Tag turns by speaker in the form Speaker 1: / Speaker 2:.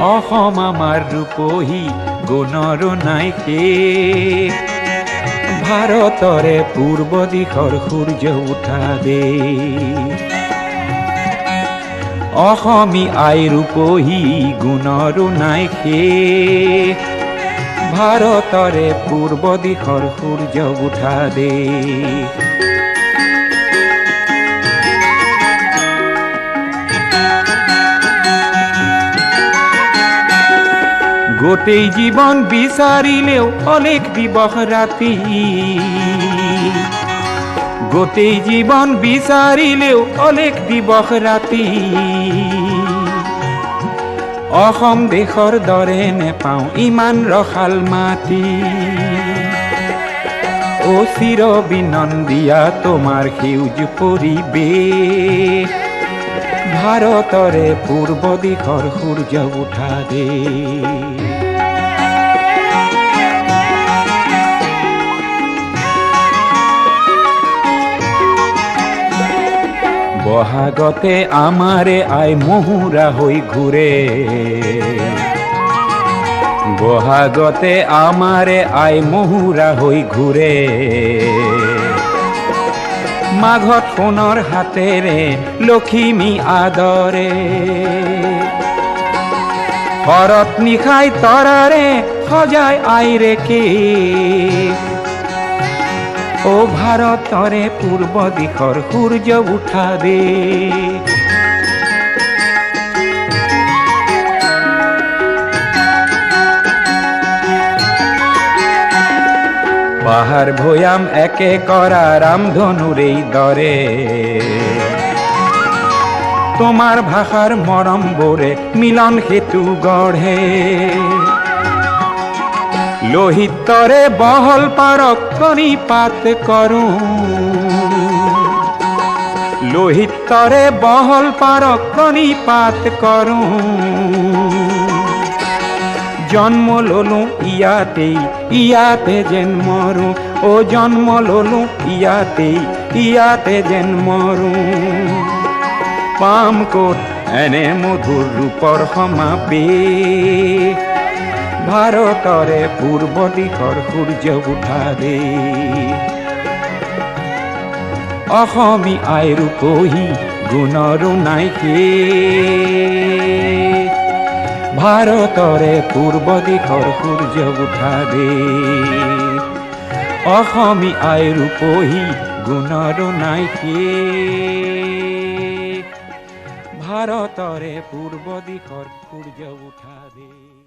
Speaker 1: অসম আমাৰ ৰূপহী গুণৰো নাই শেষ, ভাৰতৰে পূৰ্ব দিশৰ সূৰ্য উঠা দেশ। অসমী আই ৰূপহী গুণৰো নাই শেষ, ভাৰতৰে পূৰ্ব দিশৰ সূৰ্য উঠা দেশ। গোটেই জীৱন বিচাৰিলেও অলেখ দিৱস ৰাতি, গোটেই জীৱন বিচাৰিলেও অলেখ দিৱস ৰাতি, অসম দেশৰ দৰে নেপাওঁ ইমান ৰসাল মাটি। অ চিৰ বিনন্দিয়া তোমাৰ সেউজ পৰিৱেশ, ভাৰতৰে পূৰ্ব দিশৰ সূৰ্য উঠা দেশ। বহাগতে আমাৰে আই মহুৰা হৈ ঘূৰে, বহাগতে আমাৰে আই মহুৰা হৈ ঘূৰে, মাঘত সোণৰ হাতেৰে লখিমী আদৰে, শৰৎ নিশাই তৰাৰে সজাই আইৰে কেশ। ও ভাৰতৰে পূৰ্ব দিশৰ সূৰ্য উঠা দেশ। পাহাৰ ভৈয়াম একে কৰা ৰামধনুৰেই দৰে, তোমাৰ ভাষাৰ মৰমবোৰে মিলন সেতু গঢ়ে। লোহিতৰে বহল পাৰক প্ৰণিপাত কৰোঁ, লোহিতৰে বহল পাৰক প্ৰণিপাত কৰোঁ, জন্ম ললো ইয়াতেই ইয়াতে যেন মৰো, ও জন্ম ললো ইয়াতেই ইয়াতে যেন মৰো। পাম ক'ত এনে মধুৰ ৰূপৰ সমাবেশ, ভাৰতৰে পূৰ্ব দিশৰ সূৰ্য উঠা দেশ। অসমী আই ৰূপহী গুণৰো নাই শেষ, ভাৰতৰে পূৰ্ব দিশৰ সূৰ্য উঠা দেশ। অসমী আই ৰূপহী গুণৰো নাই শেষ, ভাৰতৰে পূৰ্ব দিশৰ সূৰ্য উঠা দেশ।